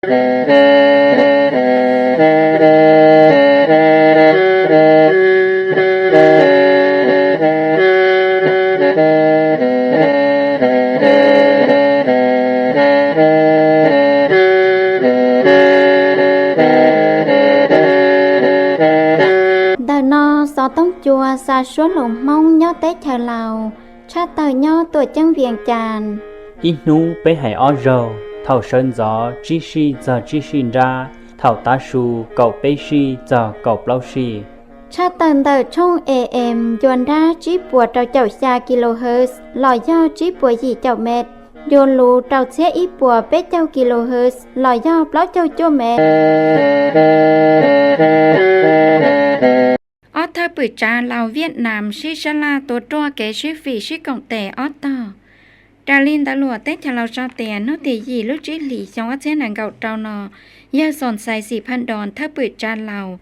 Ntawm no xov tooj cua xa suab hluas Hmoob nyob teb chaws Laus, tshaj tawm nyob Tuam Ceeb Vias Cas. Ib hnub peb hais ob zaug, thaum sawv ntxov tsib sij txog tsib sij nrab, thaum tav su kaum peb sij txog kaum plaub sij. Tshaj tawm ntawm tshooj A M ncua nrab tsib puas rau caum xya kilohertz los yog tsib puas yim caum mev, ncua lus rau txhiab ib puas peb caug kilohertz los yog plaub caug cuaj mev. Ob thawj pwm tsav Laus Viaj Nam sib sab laj tua ruaj kev sib fim sib koom tes ob tog. Raws li ntawv luam teb chaws Laus tso tias hnub tim yim lub tsib hlis xyoo ob txhiab nees nkaum rau no, yawg Xom Xais Xim Phaj Dos thawj pwm tsav Laus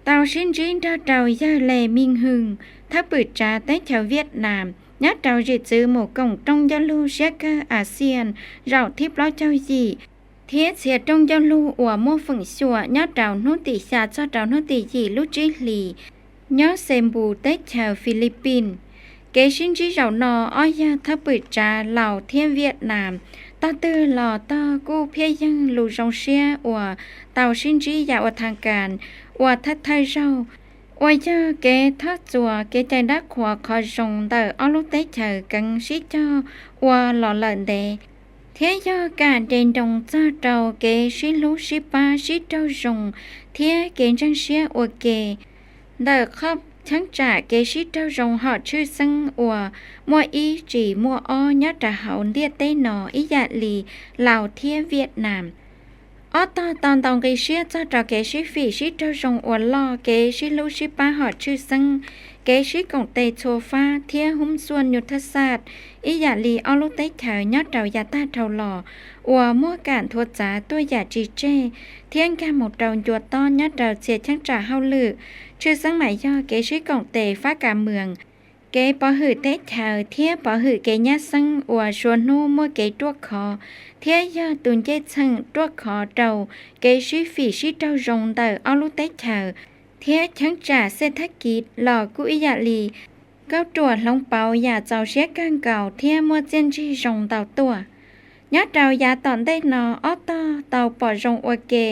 tau sib ntsib nrog rau yawg Les Ming Hwm thawj pwm tsav teb chaws Viaj Nam nyob rau zim txwv mus koom rooj ncauj lug siab kawg ASEAN zaum thib plaub caug yim thiab txhia rooj ncauj lug uas muaj feem xyuam nyob rau hnub tim xya txog rau hnub tim yim lub tsib hlis nyob Cebu teb chaws Philippines. Kev sib ntsib zaum no ob yawg thawj pwm tsav Laus thiab Viaj Nam tog twg los tog kuj phiaj yeeg lus zoo siab uas tau sib ntsib yam ua thaaj kas ua thawj thawj zaug, uas yog kev thoj txuas kev cai dab qhuas qhov zoo ntawm ob lub teb chaws keev sib cog ua los lawm ntev, thiab yog kam nres nroos txog rau kev sib hlub sib pab sib raug zoo thiab kev ntseeg siab ua ke ntawm qhov cheeb tsam kev sib raug zoo hom tshwj xeeb uas muaj ib tsis muaj ob nyob rau hauv ntiaj teb no ib yam li Laus thiab Viaj Nam. Ob tog tau ntaus nqi siab txog rau kev sib fim sib raug zoo uas loj, kev sib hlub sib pab hom tshwj xeeb, kev sib koom tes txhua fab thiab hub xuaj nyuj thaj xaj ib yam li ob lub teb chaws nyob rau yav tag dhau los uas muaj kam nthuav txav tuaj yam tsis tseg thiab nkag mus rau ncua tob nyob rau txhia cheeb tsam hauj lwm, tshwj xeeb mas yog kev sib koom tes fab kas mwam, kev pov hwm teb chaws thiab pov hwm kev nyab xeeb uas suav hnub muaj kev ruaj khov thiab yog tus ncej txheem ruaj khov rau kev sib fim sib raug zoo ntawm ob lub teb chaws thiab cheeb tsam xej thab kiv los kuj ib yam li kauj ruam hloov pauv yam txaus siab kawg nkaus thiab muaj txiaj ntsig zoo ntau tuaj. Nyob rau yav tom ntej no ob tog tau pom zoo ua ke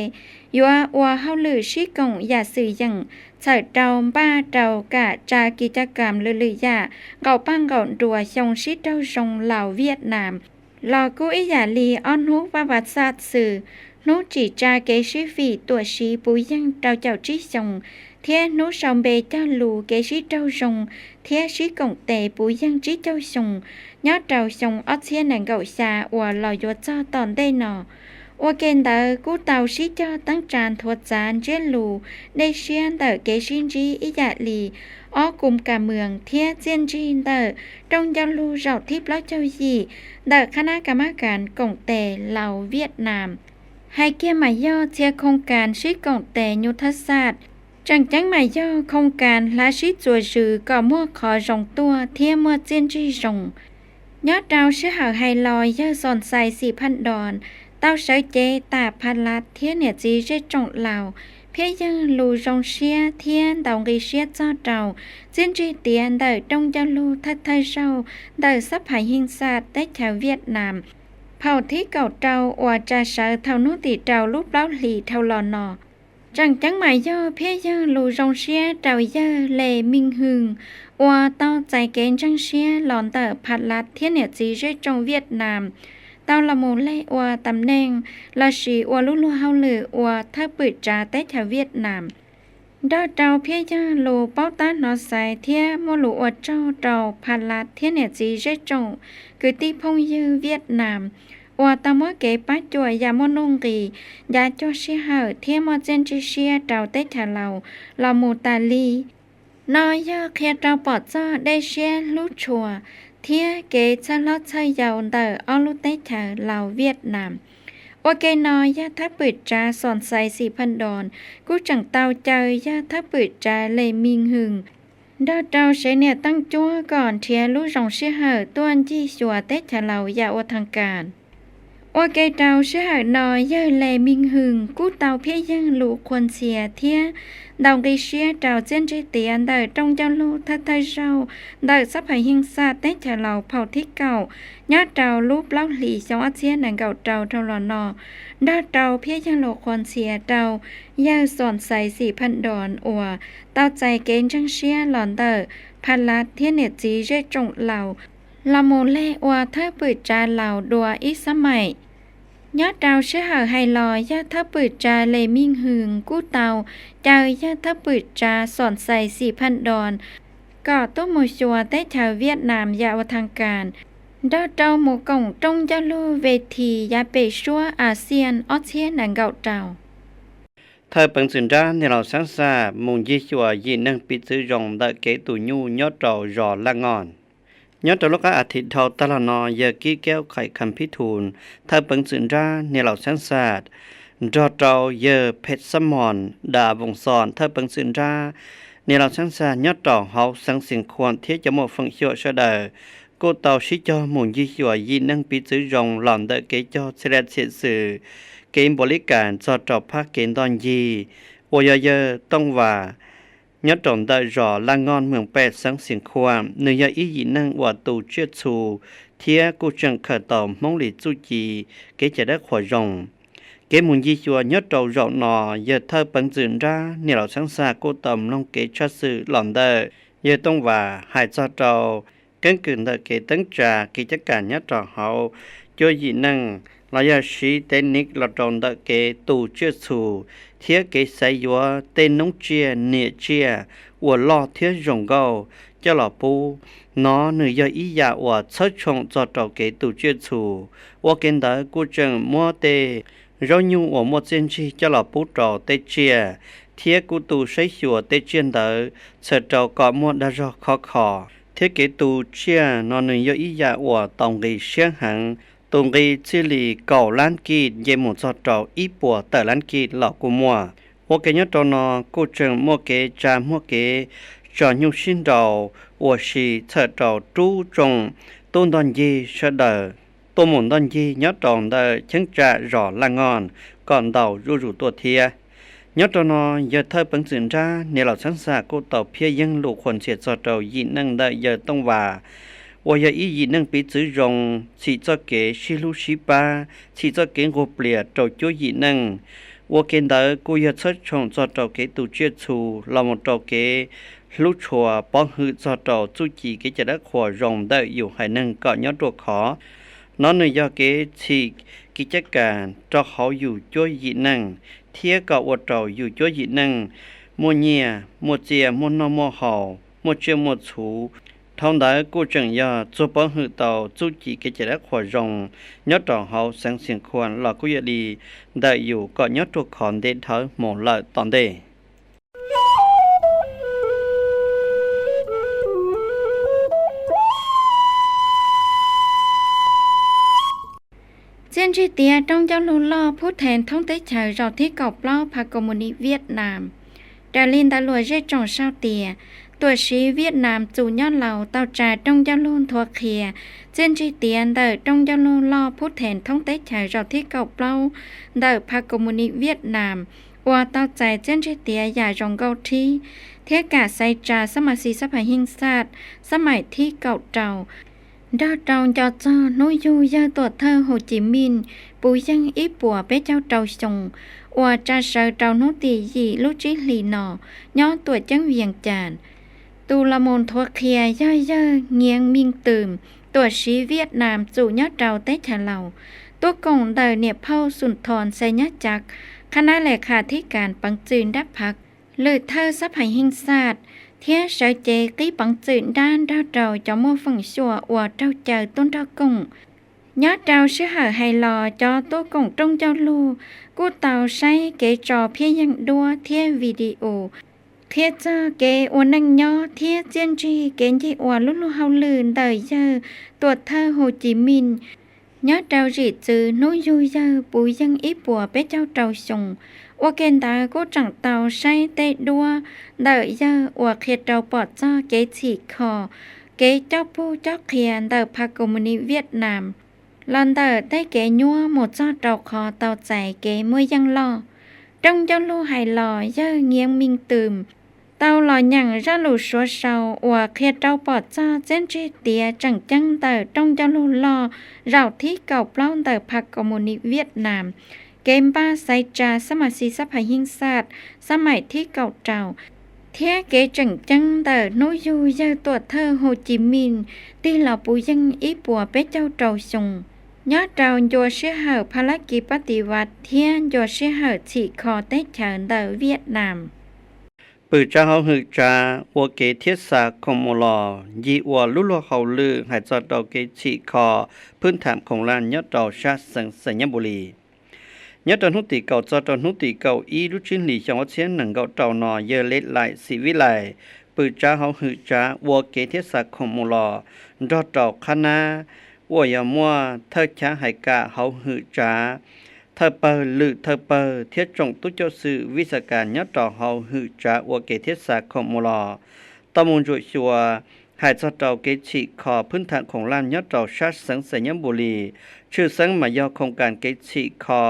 yuav ua hauj lwm sib koom yam xwm yeem txhawm rau npaj rau kam tsa kis caj kam lwm lwm yam nqaum paj nqaum nruas xyoo sib raug zoo Laus Viaj Nam los kuj ib yam li ob hnub vaj vas xaj xwm, hnub tsim tsa kev sib fim tuam siv puv yeeg rau caum tsib xyoos thiab hnub sau npe cog lus kev sib raug zoo thiab sib koom tes puv yeeg tsib caug xyoo nyob rau xyoo ob txhiab nees nkaum xya uas los yuav txog tom ntej no. Ua ke ntawd kuj tau sib cog teeb tsa nthuav txav ntsiab lus dej siab ntawm kev sib ntsib ib yam li ob kus kas mwam thiab txiaj ntsig ntawm rooj ncauj lug zaum thib plaub caug yim ntawm qhab nab kas mab kas koom tes Laus Viaj Nam. Hais kiag mas yog txhia khoos kas sib koom tes nyuj thab xaj, tseem ceeb mas yog khoos kas hlav sib txuas zws kom muaj qhov zoo tuaj thiab muaj txiaj ntsig zoo. Nyob rau sij hawm hais los yawg Xom Xais Xim Phaj Dos tau sawv cev tam Phaj Lav thiab niam txiv zej tsoom Laus, phiaj yeeg lus zoo siab thiab ntaus nqi siab txog rau txiaj ntsig tiav ntawm rooj ncauj lug thawj thawj zaug ntawm xab phais heej xaj teb chaws Viaj Nam, phaum thib kaum rau uas tsa sawv thaum hnub tim rau lub plaub hlis dhau los no. Tseem ceeb mas yog phiaj yeeg lus zoo siab rau yawg Les Ming Hwm uas tau txais kev ntseeg siab los ntawm Phaj Lav thiab niam txiv zej tsoom Viaj Nam tau los mus leg ua tam neej lossis ua lub luag hauj lwm ua thawj pwm tsav teb chaws Viaj Nam, nrog rau phiaj yeeg lus paub tab hnov xaiv thiab muaj lus ua tsaug rau Phaj Lav thiab niam txiv zej tsoom kwv tij phooj ywg Viaj Nam uas tau muab kev pab cuam yam muaj nuj nqis, ncav cuag sij hawm thiab muaj txiaj ntsig siab rau teb chaws Laus los mus tas li. No yog qhia rau pom txog dej siab hlub tshua thiab kev txhawj hlob txhawj yau ntawm ob lub teb chaws Laus Viaj Nam. Ua ke no yawg thawj pwm tsav Xom Xais Xim Phaj Dos kuj tseem tau caw yawg thawj pwm tsav Les Ming Hwm nrog rau sev niam teej cuab kom nrhiav lub zoo sij hawm tuaj ncig xyuas teb chaws Laus yam ua thaaj kas. Ua ke rau sij hawm no, yawg Lê Minh Hưng kuj tau phiaj yeeg lus qhuas ntxhias thiab ntaus nqi siab rau txiaj ntsig tiav ntawm rooj ncauj lug thawj thawj zaug ntawm xab phais yeej xaj teb chaws Laus phaum thib kaum nyob rau lub plaub hlis xyoo ob txhiab nees nkaum rau dhau los no, nrog rau phiaj yeeg lus qhuas ntxhias rau yawg Xom Xais Xim Phaj Dos uas tau txais kev ntseeg siab los ntawm Pha Lav thiab niam txiv zej tsoom Laus los mus leg ua thawj pwm tsav Laus dua ib xab maim. Nyob rau sij hawm hais los, yawg thawj pwm tsav Lê Minh Hưng kuj tau caw yawg thawj pwm tsav Xom Xais Xim Phaj Dos kom tuaj mus xyuas teb chaws Viaj Nam yam ua thaj kas nrog rau mus koom rooj ncauj lug ve this yav pem suab A Xian ob txhiab nees nkaum rau. Thawj peev xwm nrab niam laus Xeeb Xaj mus ncig xyuas yim neeg piv txwv zoo ntawm kev tus nyuj nyob rau zos Laj Ngoj. Nyob rau lub qab a thiv dhau tag los no, yawg Kib Keub Khais Kham Phib Thus, thawj peev xwm nrab niam laus Xeeb Xaj, nrog rau yawg Phem Xab Mos Das Voos Xos, thawj peev xwm nrab niam laus Xeeb Xaj nyob rau hauv xeev Xeev Khuam thiab cov muaj feem xyuam sawv daws kuj tau sib cog mus ncig xyuas yim neeg piv txwv zoo los ntawm kev cog txhia laj txhia xwm, kev npaum li cas txog rau phab kev ntoj ncig uas yog yawg Tooj Vas nyob rau ntawm zos Laj Ngoj, moos Pem, xeev Xeev Khuam. Nws yog ib yim neeg uas tu tsiaj txhu thiab kuj tseem khaws tau Hmoob li txuj ci kev cai dawb qhuas zoo. Kev mus ncig xyuas nyob rau zaum no, yawg thawj peev xwm nrab niam laus Xeeb Xaj kuj tau mloog kev tshaj xwm los ntawm yawg Tooj Vas hais txog rau keeb kwm ntawm kev teeb tsa kev cab kas nyob rau hauv cuab yim neej los yog siv tev niv los rau ntawm kev tu tsiaj txhu thiab kev xaiv yuav tej noob tsiaj niam tsiaj uas loj thiab zoo nkauj coj los pub. Nov nws yog ib yam uas txhawb tshoom txog rau kev tu tsiaj txhu. Ua ke ntawd kuj tseem muab tej zaub nyuj uas muaj txiaj ntsig coj los pub rau tej tsiaj, thiab kuj tu saib xyuas tej tsiaj ntawd txhawm rau kom muaj dag zog khov kho. Thiab kev tu tsiaj no nws yog ib yam uas tau nqi siab heev, tus nqi txij li kaum lab kij nce mus txog rau ib puas tawm lab kij los kuj muaj. Ua ke nyob rau no kuj tseem muaj kev tsa muaj kev tso nyuj sib nraus ua si txhawm rau rub tsoom tub ntog ncig sawv daws tuaj mus ntoj ncig nyob rau ntawm cheeb tsam zos Laj Ngoj kom ntau zuj zus tuaj thiab. Nyob rau no, yawg thawj peev xwm nrab niam laus Xeeb Xaj kuj tau phiaj yeeb lus qhuas ntxhias txog rau yim neej ntawm yawg Tooj Vas uas yog ib yim neeg piv txwv zoo, txhim txoj kev sib hlub sib pab, txhim txoj kev nquag plias rau cuab yim neej. Ua ke ntawd kuj yog txhawb tshoom txog rau kev tu tsiaj txhu los mus rau kev hlub tshua pov hwm txog rau txuj ci kev cai dawb qhuas zoo ntawm yus haiv neeg kom nyob ruaj khov. Nov nws yog kev txhim kev cab kas rau hauv yus cuab yim neej thiab kom ua rau yus cuab yim neej muaj nyiaj muaj txiaj, muaj noj muaj haus, muaj tsiaj muaj txhu. Dhau ntawd kuj tseem yog txuag pov hwm tau txuj ci kev cai dawb qhuas zoo nyob rau hauv xeev Xeev Khuam los kuj yog li ntawm yus kom nyob ruaj khov ntev dhawv mus lawm tom ntej. Txiaj ntsig tiav rooj ncauj lug loj phub thees thoob teb chaws zaum thib kaum plaub pha koos mus nim Viaj Nam. Raws li ntawv luam zej tsoom sau tias, tuam siv Viaj Nam txum nyob laus tau tsa rooj ncauj lug nthuav qhia txiaj ntsig tiav ntawm rooj ncauj lug loj phub thees thoob teb chaws zaum thib kaum plaub ntawm pha koos mus nim Viaj Nam uas tau txais txiaj ntsig tiav yam zoo nkauj rhib thiab kam xaiv tsa xab mas xis xab phais yeej xaj xab maim thib kaum rau nrog rau nco txog hnub yug yawg tuam thawj Hồ Chí Minh puv yeej ib puas peb caug rau xyoo uas tsa sawv rau hnub tim yim lub tsib hlis no nyob tuam ceeb Vias Cas. Tus los mus nthuav qhia yog yawg Nyias Meej Twm, tuam siv Viaj Nam txum nyob rau teb chaws Laus, tuaj koom ntawm niam phauj Xum Thos Xais Nyab Cav, qhab nab le khas thib kas peev txwm nrab phav, lwm thawj xab phais yeej xaj thiab sawv cev qib peev txwm nrab nrog rau cov muaj feem xyuam uas raug caw tuaj nrog koom. Nyob rau sij hawm hais los, cov tuaj koom rooj ncauj lug kuj tau saib kev tso phiaj yeej duab thiab video qhia txog kev ua neej nyob thiab txiaj ntsig kev ncig ua lub luag hauj lwm ntawm yawg tuam thawj Hồ Chí Minh nyob rau zim txwv hnub yug yawg puv yeej ib puas peb caug rau xyoo. Ua ke ntawd kuj tseem tau saib tej duab ntawm yawg uas qhia rau pom txog kev txhim kho, kev coj pug coj qhia ntawm pha koos mus nim Viaj Nam. los ntawm tej kev nyuaj mus txog rau qhov tau txais kev muaj yeej loj. Rooj ncauj lug hais los yawg Nyiaj Meej Twm tau los nyeem zaj lus suav sau uas qhia rau pom txog txiaj ntsig tiav tseem ceeb ntawm rooj ncauj lug loj zaum thib kaum plaub ntawm phaj Koos Mus Nis Viaj Nam, kev npaj xaiv tsa xab mas xis xab phaj yeej xaj xab maim thib kaum rau, thiab kev tseem ceeb ntawm hnub yug yawg tuam thawj Hu Ci Mij tig los puv yeej ib puas peb caug rau xyoo, nyob rau ncua sij hawm phaj lab kis pab tiv vaj thiab ncua sij hawm txhim kho teb chaws ntawm Viaj Nam. Pwm tsav hauv hwm tsav ua kev thiab xa khoom mus los ncig ua lub luag hauj lwm hais txog rau kev txhim kho phwb tham khoom laj nyob rau sab xeev Xais Nyab Npus Lis. Nyob rau hnub tim kaum txog rau hnub tim kaum ib lub tsib hlis xyoo ob txhiab nees nkaum rau no, yawg Lej Laim Xim Vib Laim, pwm tsav hauv hwm tsav ua kev thiab xa khoom mus los nrog rau qhab nab uas yog muaj thawj chav hais kam hauv hwm tsav, thawj pawg lwm thawj pawg thiab tsoom tub coj xwm vij xa kas nyob rau hauv hwm tsav ua kev thiab xa khoom mus los tau mus ntsuam xyuas hais txog rau kev txhim kho phwb tham khoom laj nyob rau sab xeev Xais Nyab Npus Lis. Tshwj xeeb mas yog khoom kas kev txhim kho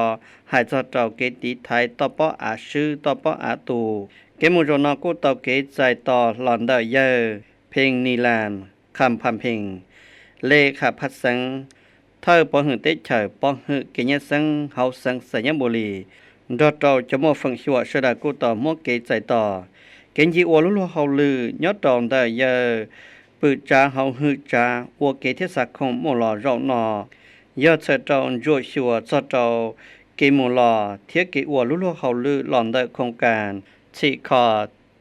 hais txog rau kev tiv thaiv toj pob av swb toj pob av tus. Kev mus zaum no kuj tau kev txais tos los ntawm yawg Pheej Nis Las, Kham Pham Pheej, Le Kham Phaj Xeev, thawj pov hwm teb chaws pov hwm kev nyab xeeb hauv xeev Xais Nyab Npus Lis, nrog rau cov muaj feem xyuam sawv daws kuj tau muab kev txais tos. Kev ncig ua lub luag hauj lwm nyob rau ntawm yawg pwm tsav hauv hwm tsav ua kev thiab xa khoom mus los zaum no yog txhawm rau ntsuam xyuas txog rau kev mus los thiab kev ua lub luag hauj lwm los ntawm khoom kas txhim kho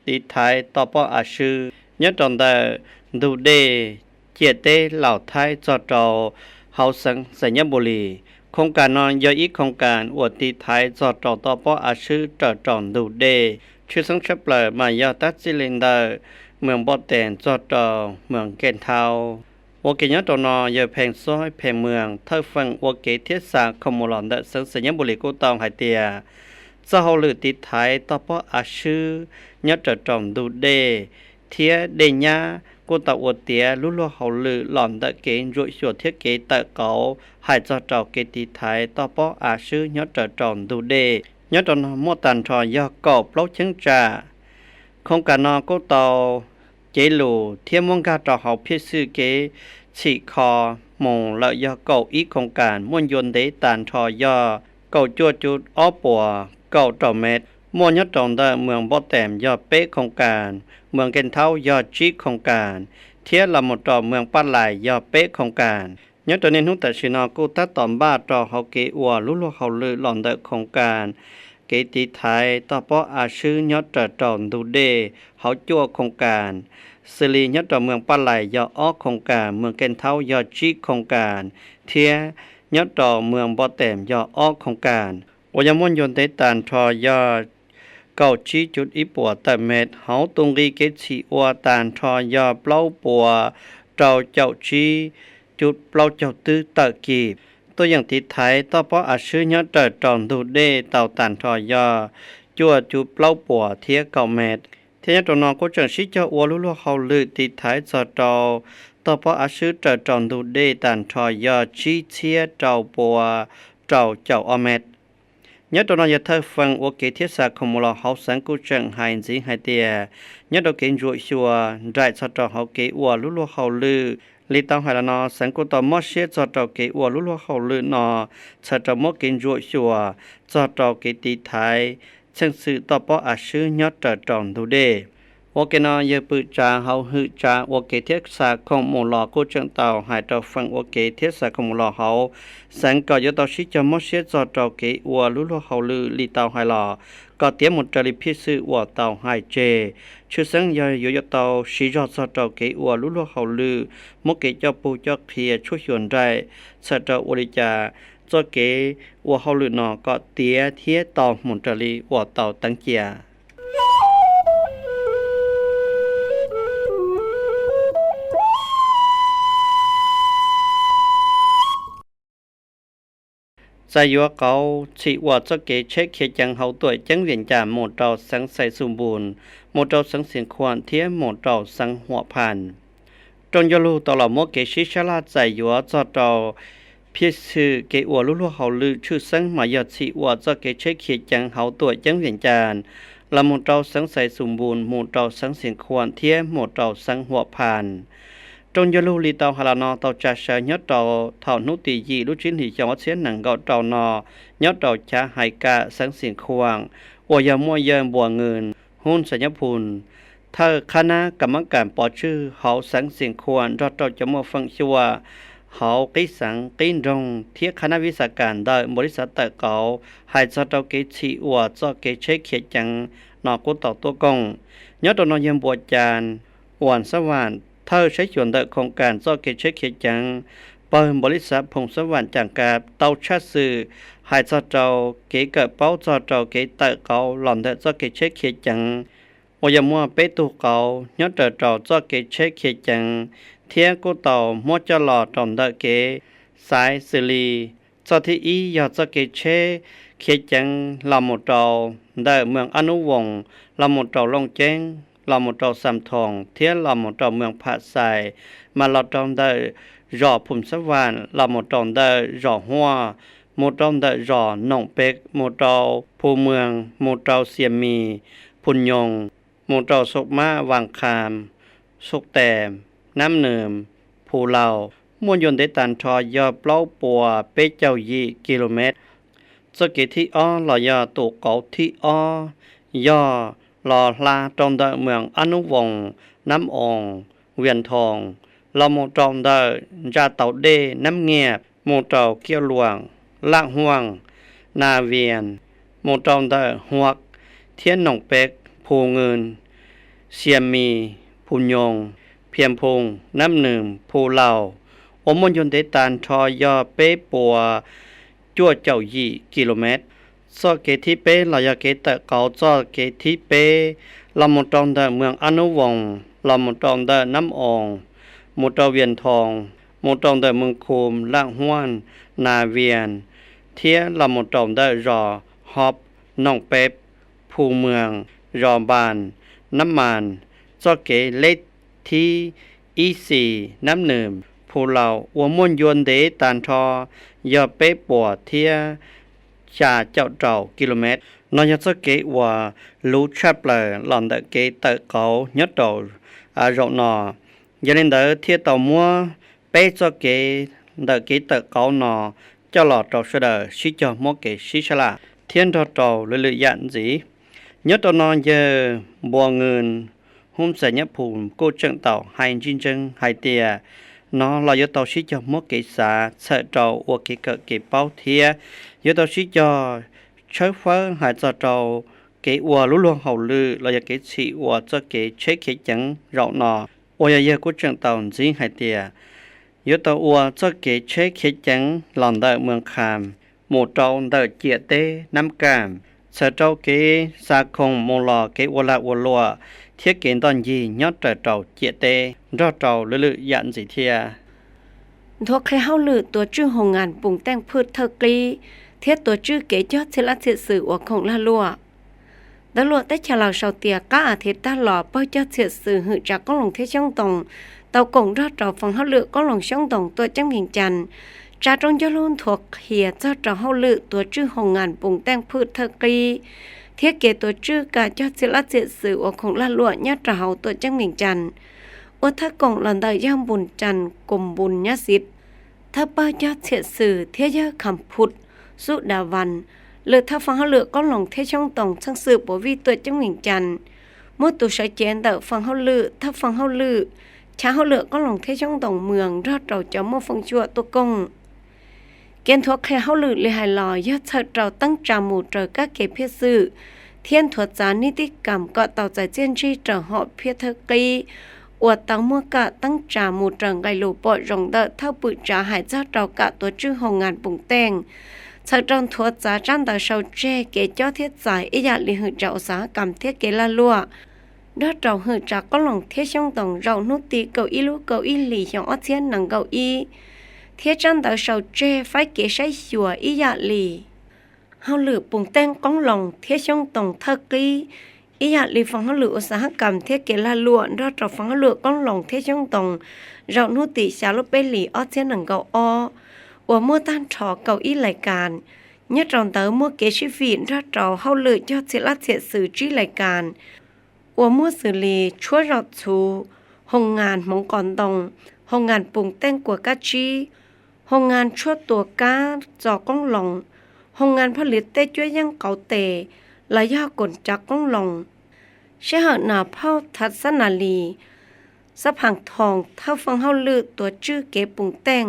tiv thaiv toj pob av swb nyob rau ntawm ntug dej ciam teb Laus Thaib txog rau hauv xeev Xais Nyab Npus Lis. Khoom kas no yog ib khoom kas uas tiv thaiv txog rau toj pob av swb raws rau ntug dej. Tshwj xeeb tshaj plaws mas yog tab txij li ntawm Moos Npoj Tees txog rau Moos Nkees Thau. Ua ke nyob rau no yawg Pheej Xob Pheej Mws, thawj feem ua kev thiab xa khoom mus los ntawm xeev Xais Nyab Npus Lis kuj tau hais tias txoj hauj lwm tiv thaiv toj pob av swb nyob raws rau ntug dej thiab dej nyab kuj tau ua tiav lub luag hauj lwm los ntawm kev ntsuam xyuas thiab kev tawm qauv hais txog rau kev tiv thaiv toj pob av swb nyob raws rau ntug dej. Nyob rau no muaj tag nrho yog kaum plaub cheeb tsam. Khoom kas no kuj tau cev lus thiab muab nkag rau hauv phiaj xwm kev txhim kho mus lawm yog kaum ib khoom kas, muaj ncua ntev tag nrho yog kaum cuaj cuv ob puas kaum rau mev. Muaj nyob rau ntawm Moos Npoj Tees yog peb khoom kas, Moos Nkees Thau yog tsib khoom kas, thiab los mus rau Moos Paj Lais yog peb khoom kas. Nyob rau niaj hnub tam sim no kuj tab tom npaj rau hauv kev ua lub luag hauj lwm los ntawm khoom kas kev tiv thaiv toj pob av swb nyob raws rau ntug dej hauv cuaj khoom kas, xws li nyob rau Moos Paj Lais yog ob khoom kas, Moos Nkees Thau yog tsib khoom kas, thiab nyob rau Moos Npoj Tees yog ob khoom kas. Uas yog muaj ncua ntev tag nrho yog kaum tsib cuv ib puas tawm mev, hauv tus nqi kev txhim ua tag nrho yog plaub puas rau caum tsib cuv plaub caug twb tawm kis. Tuaj yeem tiv thaiv toj pob av swb nyob raws rau ntug dej tau tag nrho yog cuaj cuv plaub puas thiab kaum mev. Thiab nyob rau no kuj tseem sib cog ua lub luag hauj lwm tiv thaiv txog rau toj pob av swb raws rau ntug dej tag nrho yog tsib txhiab rau puas rau caum ob mev. Nyob rau no yog thawj feem ua kev thiab xa khoom mus los hauv xeev kuj tseem hais ntxiv hais tias nyob rau kev ntsuam xyuas nraim txog rau hauv kev ua lub luag hauj lwm li tau hais los no, xeev kuj tau mob siab txog rau kev ua lub luag hauj lwm no txhawm rau muab kev ntsuam xyuas txog rau kev tiv thaiv txheej xwm toj pob av swb nyob raws rau ntug dej. Ua ke no yawg pwm tsav hauv hwm tsav ua kev thiab xa khoom mus los kuj tseem tau hais rau feem ua kev thiab xa khoom mus los hauv xeev kom yuav tau sib cog mob siab txog rau kev ua lub luag hauj lwm li tau hais los kom tiav mus raws li phiaj xwm uas tau hais tseg. Tshwj xeeb yog yuav yuav tau siv zog txog rau kev ua lub luag hauj lwm, muab kev coj pug coj qhia tshuaj xyuas nraim txhawm rau ua li cas txoj kev ua hauj lwm no kom tiav thiab tau mus raws li uas tau teev cia. Txais yuav qauv txhim ua txoj kev tsheb khiav ceev hauv tuam ceeb Vias Cas mus rau xeev Xais Xus Npus, mus rau xeev Xias Khuam thiab mus rau xeev Huam Phas. Rooj ncauj lug tau los muab kev sib sab laj txais yuav txog rau Phiaj xwm kev ua lub luag hauj lwm tshwj xeeb mas yog txhim ua txoj kev tsheb khiav ceev hauv tuam ceeb Vias Cas los mus rau xeev Xais Xus Npus, mus rau xeev Xias Khuam thiab mus rau xeev Huam Phas. Rooj ncauj lug li tau hais los no tau tsa sawv nyob rau thaum hnub tim yim lub tsib hlis xyoo ob txhiab nees nkaum rau no nyob rau chav Hais Kam xeev Xias Khuam uas yog muaj yawg Npuas Nws Hub Xais Nyab Phum, thawj qhab nab kam mab kam pov tswj hauv xeev Xias Khuam nrog rau cov muaj feem xyuam hauv qib xeev qib nroog thiab qhab nab vib xav kas ntawm npaus lis xav tawm qauv hais txog rau kev txhim ua txoj kev tsheb khiav ceev no kuj tau tuaj koom. Nyob rau no yawg Npuas Cas Uas Xab Vam, thawj saib xyuas ntawm khoom kas txoj kev tsheb khiav ceev pawg npaus lis xav Phoom Xab Vam Cas Kas tau tshaj xwm hais txog rau kev kawm paub txog rau kev tawm qauv los ntawm txoj kev tsheb khiav ceev uas yog muaj peb tug qauv nyob raws rau txoj kev tsheb khiav ceev thiab kuj tau muab coj los rau ntawm kev xaiv xws li: txoj thib ib yog txoj kev tsheb khiav ceev los mus rau ntawm moos Ab Nub Voos los mus rau Looj Ceeb los mus rau Xam Thoos thiab los mus rau moos Pham Xais, mas los rau ntawm zos Phoom Xab Vam los mus rau ntawm zos Huaj, mus rau ntawm zos Noom Peb, mus rau Phu Moos, mus rau Xias Mis, Phu Nyoos, mus rau Xub Mab, Vas Khas, Xub Tes, Nab Nws, Phu Laus, muaj ncua ntev tag nrho yog plaub puas peb caug yim ki lu mev. Txoj kev thib ob los yog tus qauv thib ob yog los hla rau ntawm moos Ab Nub Voos, Nab Oos, Vias Thoos, los mus rau ntawm ntsa tauv dej Nab Nyiaj, mus rau Kiav Luam, Laj Huaj, Nas Vias, mus rau ntawm Huaj thiab Noom Peb, Phu Nws, Xias Mis, Phu Nyoos, Phias Phoos, Nab Nws, Phu Laus, uas muaj ncua ntev tag nrho yog peb puas cuaj caum yim ki lu mev. Txoj kev thib peb los yog kev tawm qauv txoj kev thib peb los mus rau ntawm moos Ab Nub Voos los mus rau ntawm Nab Oos, mus rau Vias Thoos, mus rau ntawm moos Khum, Laj Huaj, Nas Vias, thiab los mus rau ntawm zos Hob, Noom Peb, Phu Moos, zos Npas, Nab Mas. Txoj kev lej thib ib xis Nab Nws, Phu Laus uas muaj ncua ntev tag nrho yog peb puas thiab xya caum rau ki lu mev. No yog txoj kev uas luv tshaj plaws los ntawm kev tawm qauv nyob rau zaum no. Yog li ntawd thiaj tau muab peb txoj kev ntawm kev tawm qauv no coj los rau sawv daws sib cog muab kev sib sab laj thiab nrog rau lwm lwm yam ntxiv. Nyob rau no yawg Npuas Nws Hub Xais Nyab Phum kuj tseem tau hais ntsis ntseeg hais tias no los yuav tau sib cog muab kev xav txhawm rau ua kev kawm kev paub thiab yuav tau sib cog tshawb fawb hais txog rau kev ua lub luag hauj lwm los yog kev txhim ua txoj kev tsheb khiav ceev zaum no, uas yog yawg kuj tseem tau ntxiv hais tias yuav tau ua txoj kev tsheb khiav ceev los ntawm moos Khas mus rau ntawm ciam teb Nab Kas, txhawm rau kev xa khoom mus los, kev ua lag ua luam thiab kev ntoj ncig nyob raws rau ciam teb nrog rau lwm lwm yam ntxiv thiab. Nthuav qhia hauj lwm tuav tswj hoo nkas pum teej phwj thawj qib thiab tuav tswj kev cog txhia lab txhia xwm ua khoom lag luam. Ntawv luam teb chaws Laus sau tias qab as thiv tag los pawg cog txhia xwm hwm tsav qoob loo thiab xyoob ntoo tau koom nrog rau foo hauj lwm qoob loo xyoob ntoo tuaj ceeb Vees Cas tsa rooj ncauj lub nthuav qhia txog rau hauj lwm tuav tswj hoo nkas pum teej phwj thawj qib thiab kev tuav tswj kam cog txhia lab txhia xwm ua khoom lag luam nyob rau hauv tuam ceeb Vees Cas, ua thawj koom los ntawm yawg Npus Cas Koos Npus Nyab Xiv, thawj pawg cog txhia xwm, thiab yawg Kham Phum Xub Da Vas, lwm thawj foo hauj lwm qoob loo thiab xyoob ntoo txheej xwm puav vij tuam ceeb Vees Cas, muaj tus sawv cev ntawm foo hauj lwm, thawj foo hauj lwm, chav hauj lwm qoob loo thiab xyoob ntoo moos nrog rau cov muaj feem xyuam tuaj koom. Kev nthuav qhia hauj lwm li hais los yog txhawm rau teeb tsa mus raws kab ke phiaj xwm thiab nthuav txav nib tib kam kom tau txais txiaj ntsig raws hom phiaj thawj qib uas tau muaj kam teeb tsa mus raws nqe lus pom zoo ntawm thawj pwm tsav hais txog rau kam tuav tswj hoo nkas pum teej, txhawm rau nthuav txav tsab ntawv sau tseg kev cob thiab txais ib yam li hwm tsav ua xav hab kam thiab kev lag luam, nrog rau hwm tsav qoob loo thiab xyoob ntoo zaum hnub tim kaum ib lub kaum ib hlis xyoo ob txhiab nees nkaum ib, thiab tsab ntawv sau tseg faib kev saib xyuas ib yam li hauj lwm pum teej qoob loo thiab xyoob ntoo thawj qib, ib yam li foo hauj lwm ua xav hab kam thiab kev lag luam nrog rau foo hauj lwm qoob loo thiab xyoob ntoo zaum hnub tim xya lub peb hlis ob txhiab nees nkaum ob, uas muaj tag nrho kaum ib lais kas. Nyob rau ntawd muaj kev sib fim nrog rau hauj lwm cog txhia lab txhia xwm tsib lais kas uas muaj xws li tshuab zom txhuv, hoo ngas hmoov qos ntoo, hoo ngas pum teej kua kab tsib, hoo ngas tshuab tua kab txo qoob loo, hoo ngas phaj liv tej cuab yeej qauv tes los yog koom cav qoob loo. Sij hawm no phauj Thas Xab Nas Lis, Xab Phas Thoos, thawj feej hauj lwm tuav tswj kev pum teej,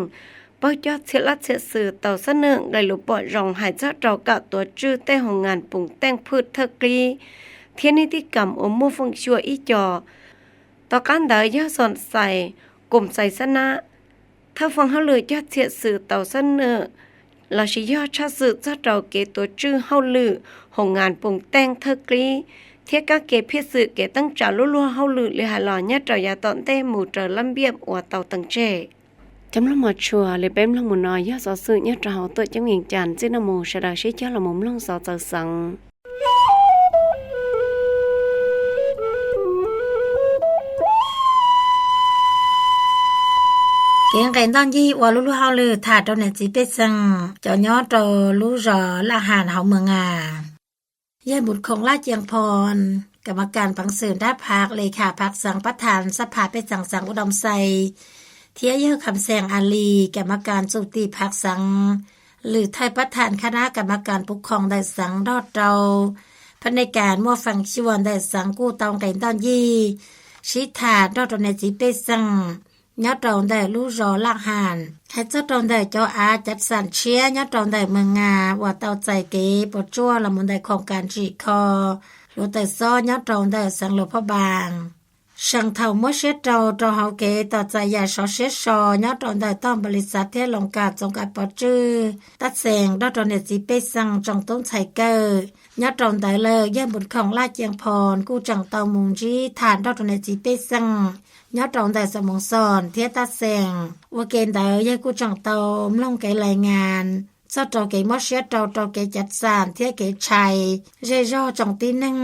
pawg cog txhia lab txhia xwm tau xab nwj nqe lus pom zoo hais txog rau kawm tuav tswj tej hoo ngas pum teej phwj thawj qib thiab nej tib kam uas muaj feem xyuam ib co. Tom qab ntawd yog Xos Xais, Koom Xais Xab Nab, thawj feej hauj lwm cog txhia xwm tau xab nwj lossis yog tshaj xwm txog rau kev tuav tswj hauj lwm hoo ngas pum teej thawj qib thiab kab ke phiaj xwm kev teeb tsa lub luag hauj lwm li hais los nyob rau yav tom ntej mus raws lab npiaj uas tau teem tseg. Cov mloog mos tshua, li peb mloog mus no yog xov xwm nyob rau hauv tuam ceeb Vees Cas, txij no mus sawv daws sib cog los mus mloog xov txawv xeev. Kev nqes ntoj ncig ua lub luag hauj lwm tham rau niam txiv pej xeem cov nyob rau lub zos Laj Has hauv Mws Nas. Yawg Npus Khoom Laj Ceeb Phoo, kam ma kas peev xwm nrab phav, li kham phav xeev, pab thas xab phas pej xeem xeev Ua Doo Xais, thiab yawg Kham Xeem A Lis, kam ma kas txum tim phav xeev, lwm thawj pab thas khab nab kam ma kas puv khoom ntawm xeev nrog rau phab nej kas muaj feem xyuam ntawm xeev kuj tau nqes ntoj ncig sib tham nrog rau niam txiv pej xeem nyob rau ntawm lub zos Laj Has, hais txog rau ntawm cov av cav xam tshiab nyob rau ntawm Mws Nas uas tau txais kev puas tsuaj los mus ntawm khoom kas tsim kho hluav taws xob nyob rau ntawm xeev Luas Phaj Npas. Seem thaum muab siab rau rau hauv kev tos txais yam sov siab so nyob rau ntawm tog npa li xav thiab loos kas txoov kas pov tswj tab xees nrog rau niam txiv pej xeem tsoom tub ntxhais kawm. Nyob rau ntawd lawm yawg Npus Khoom Laj Ceeb Phoo kuj tseem tau mus ntsib tham nrog rau niam txiv pej xeem nyob rau ntawm Xos Moos Xos thiab tab xees. Ua ke ntawd yawg kuj tseem tau mloog kev lais ngas txog rau kev mob siab rau rau kev cav xam thiab kev tshais zej zog tsoom tib neeg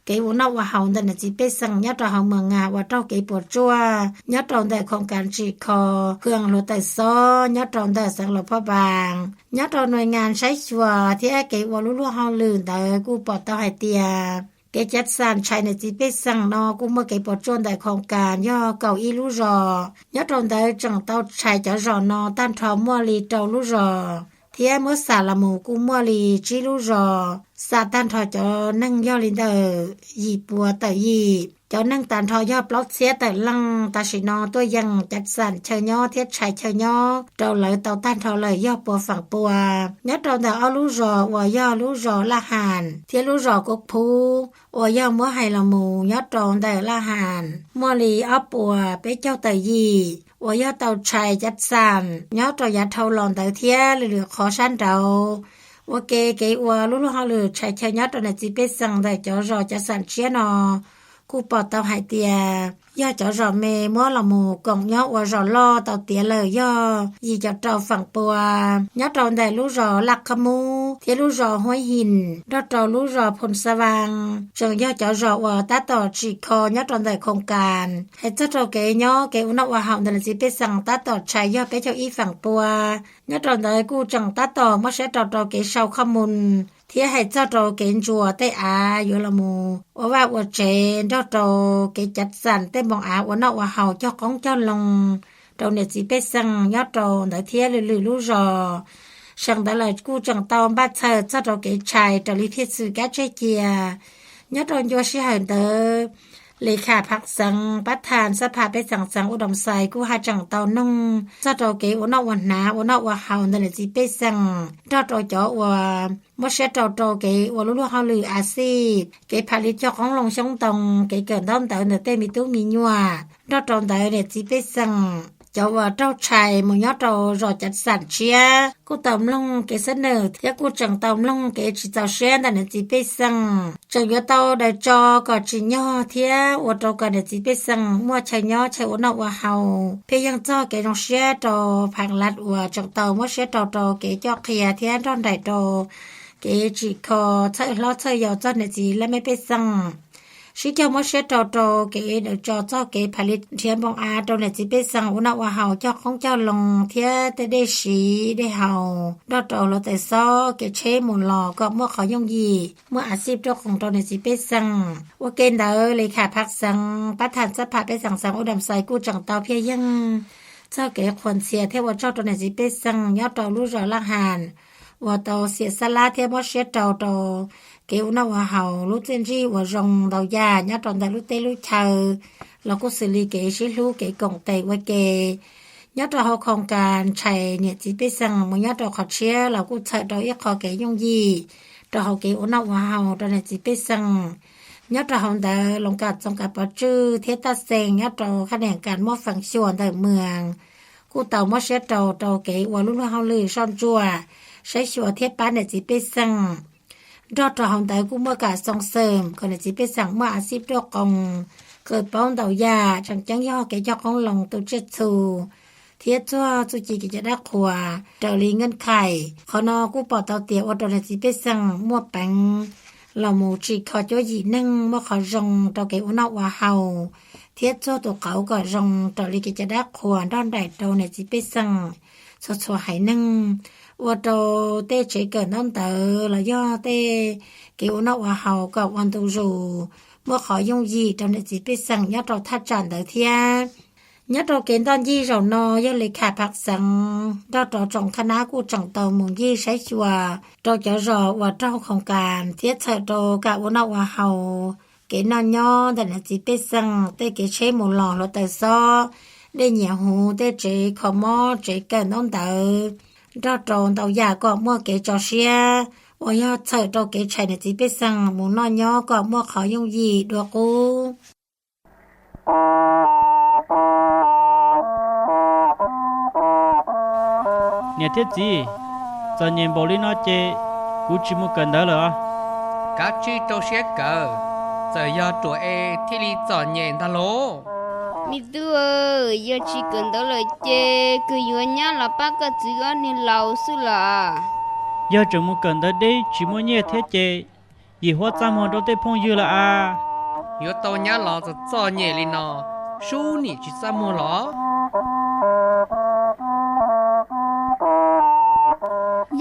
kev ua noj ua haus ntawm niam txiv pej xeem nyob rau hauv Mws Nas uas raug kev puas tsuaj nyob rau ntawm khoom kas tsim kho khw hluav taws xob nyob rau ntawm xeev Luas Phaj Npas. Nyob rau nuj ngas saib xyuas thiab kev ua lub luag hauj lwm ntawd kuj pom tau hais tias kev cav xam tshais niam txiv pej xeem no kuj muaj kev puas tsuaj ntawm khoom kas yog kaum ib lub zos. Nyob rau ntawd tseem tau tshais cov zos no tag nrho muaj li rau lub zos, thiab muab xam los mus kuj muaj li tsib lub zos, xam tag nrho cov neeg yog li ntawm yim puas tawm yim. Cov neeg tag nrho yog plaub txhiab tawm leej tam sim no tuaj yeem cav xam chaw nyob thiab tshais chaw nyob rau lawv tau tag nrho lawm yog puas feem pua. Nyob rau ntawm ob lub zos uas yog lub zos Laj Has thiab lub zos Kuv Phub uas yog muab hais los mus nyob rau ntawm Laj Has muaj li ob puas peb caug tawm yim uas yog tau tshais cav xam nyob rau yav dhau los ntawd thiab lwm lwm qhov sab nraud. Ua ke kev ua lub luag hauj lwm tshais chaw nyob rau niam txiv pej xeem ntawm cov zos cav xam tshiab no kuj pom tau hais tias yog cov zos me muab los mus koom nyob ua zos loj tau tiav lawm yog yim caum rau feem pua. Nyob rau ntawm lub zos Laj Qab Mub thiab lub zos Huab Him nrog rau lub zos Phoo Xa Vas tseem yog cov zos uas tab tom tsim kho nyob rau ntawm khoom kas. Hais txog rau kev nyob kev ua noj ua haus ntawm niam txiv pej xeem tab tom tshais yog peb caug ib feem pua. Nyob rau ntawd kuj tseem tab tom mob siab rau rau kev sau khoj mus thiab hais txog rau kev ntsuas tej av yuav los mus ua vaj ua tsev nrog rau kev cav xam tej npoo av ua noj ua haus cog qoob cog loo rau niam txiv pej xeem nyob rau ntawd thiab lwm lwm lub zos. Seem ntawd lawm kuj tseem tau npaj txhawm txog rau kev tshais raws li phiaj xwm kab tseg cia. Nyob rau ncua sij hawm ntawd, li kham phav xeev pab thas xab phas pej xeem xeev Ua Doo Xais kuj haj tseem tau noog txog rau kev ua noj ua hnav ua noj ua haus ntawm niam txiv pej xeem nrog rau cov uas muab siab rau rau kev ua lub luag hauj lwm a xij, kev pham li cog qoob loo xyoob ntoo, kev kawm ntaub ntawv ntawm tej me tub me nyuam. Nrog rau ntawd niam txiv pej xeem cov uas raug tshais mus nyob rau zos cav xam tshiab kuj tau mloog kev xab nawm thiab kuj tseem tau mloog kev tsis txaus siab ntawm niam txiv pej xeem, tseem yuav tau daws tso kom tsim nyog thiab ua rau kom niam txiv pej xeem muaj chaw nyob chaw ua noj ua haus. Pheej yeej txog kev zoo siab rau phav lav uas tseem tau muab siab rau rau kev coj qhia thiab nrog nraim rau kev tsim kho txhawj hlob txhawj yau txog niam txiv laj mej pej xeem. Sib cog muab siab rau rau kev daws tso txoj kev pham li nrhiav npoo av rau niam txiv pej xeem ua noj ua haus, cog qoob cog loo thiab tej dej siv dej haus nrog rau hluav taws xob kev tsheb mus los kom muaj qhov yooj yim, muaj a xij ruaj qoos rau niam txiv pej xeem. Ua ke ntawd li kham phav xeev pab tham txab pham pej xeem xeev ua dam xais kuj tseem tau phiaj yeej txog kev qhuas ntxhias thiab ua tsaug rau niam txiv pej xeem nyob rau lub zos Laj Has uas tau xiam xab lab thiab muab siab rau rau kev ua noj ua haus lub txiaj ntsig uas zoo ntau yam nyob rau ntawm lub teb lub chaw los kuj xws li kev sib hlub kev koom tes ua ke. Nyob rau hauv khoos kas tshais niam txiv pej xeem mus nyob rau qhov tshiab los kuj txhawm rau ib qho kev yooj yim rau hauv kev ua noj ua haus rau niam txiv pej xeem. Nyob rau hauv ntawd Loos Kas, Txoos Kas, Pov Tswj thiab Taj Xees nyob rau khab niam kas muab feem xyuam ntawm mws kuj tau muab siab rau rau kev ua lub luag hauj lwm soj ntsuam, saib xyuas thiab pab niam txiv pej xeem. Nrog rau hauv ntawd kuj muaj kam xoo xeem kom niam txiv pej xeem muaj a xij ruaj qoos, kawm paub ntau yam, tseem ceeb yog kev cog qoob loo tu tsiaj txhu thiab txuag txuj ci kev cai dab qhuas raws li nkeej khaim. Qhov no kuj pom tau tias ua rau niam txiv pej xeem muaj peev los mus tsim kho cuab yim neeg, muaj qhov zoo rau kev ua noj ua haus thiab txuag tus qauv kom zoo raws li kev cai dab qhuas nrog nraim rau niam txiv pej xeem txhua txhua haiv neeg. Ua rau tej tsev kawm ntaub ntawv los yog tej kev ua noj ua haus kom ua ntu zus, muaj qhov yooj yim rau niam txiv pej xeem nyob rau thaj tsam ntawd thiab. Nyob rau kev ntoj ncig zaum no yog li kham phav xeev nrog rau tsoom khab nab kuj tseem tau mus ncig saib xyuas rau cov zos uas raug khoos kas thiab txhawm rau kam ua noj ua haus, kev noj nyob ntawm niam txiv pej xeem, tej kev tsheb mus los hluav taws xob, dej nyiam huv, tej tsev kho mob, tsev kawm ntaub ntawv, nrog rau ntau yam kom muaj kev tso siab uas yog txhawm rau kev tshais niam txiv pej xeem mus noj nyob kom muaj qhov yooj yim dua qub. Niam thiab txiv, txom nyem npaum li no ces kuv tsis mus kawm ntawv lawm os. Kav tsij rau siab kawm, txawm yog ruam es thiaj li txom nyem ntag lauj. Me tub, yog tsis kawm ntawv lawm ces kawg yuav nyab los pab koj txiv ob niag laus xwb los. Yog tseem mus kawm ntawv deb tsis muaj nyiaj thiab ces yim huab txaj muag rau tej phooj ywg lawm a. Yuav tau nyab los txom txom nyem li no, sub nim tsis txaj muag los.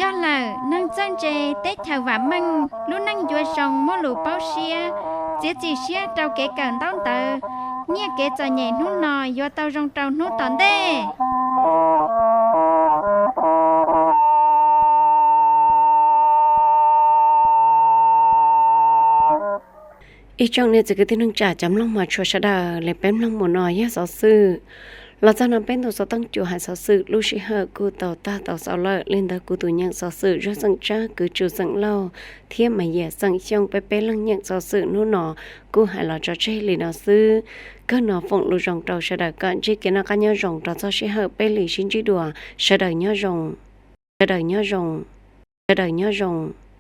Yog lawm, neeg txawj ntse teb chaws vam meej, lub neej yuav zoo muaj lus paub siab, txiav txim siab rau kev kawm ntaub ntawv, nyiaj kev txom nyem hnub no yuav tau zoo rau hnub tom ntej. Ib tsoom niam txiv kwv tij neej tsa cov mloog mas tshua sawv daws li peb mloog mus no yog xov xwm los txog no peb ntu xov tooj cua hais xov xwm lub sij hawm kuj tau tag tau xaus lawm. Li ntawd kuv tus nyeem xov xwm Zuag Xeem Tsab, kwv Tsu Xeem Lauj thiab Mas Yias Xeem Xyooj peb peb leeg nyeem xov xwm hnub no kuj hais los tso tseg li no xwb. Kawg no foom lus zoo rau sawv daws kom ntsib kev noj qab nyob zoo rau txog sij hawm peb li sib ntsib dua. Sawv daws nyob zoo. Sawv daws nyob zoo. Sawv daws nyob zoo.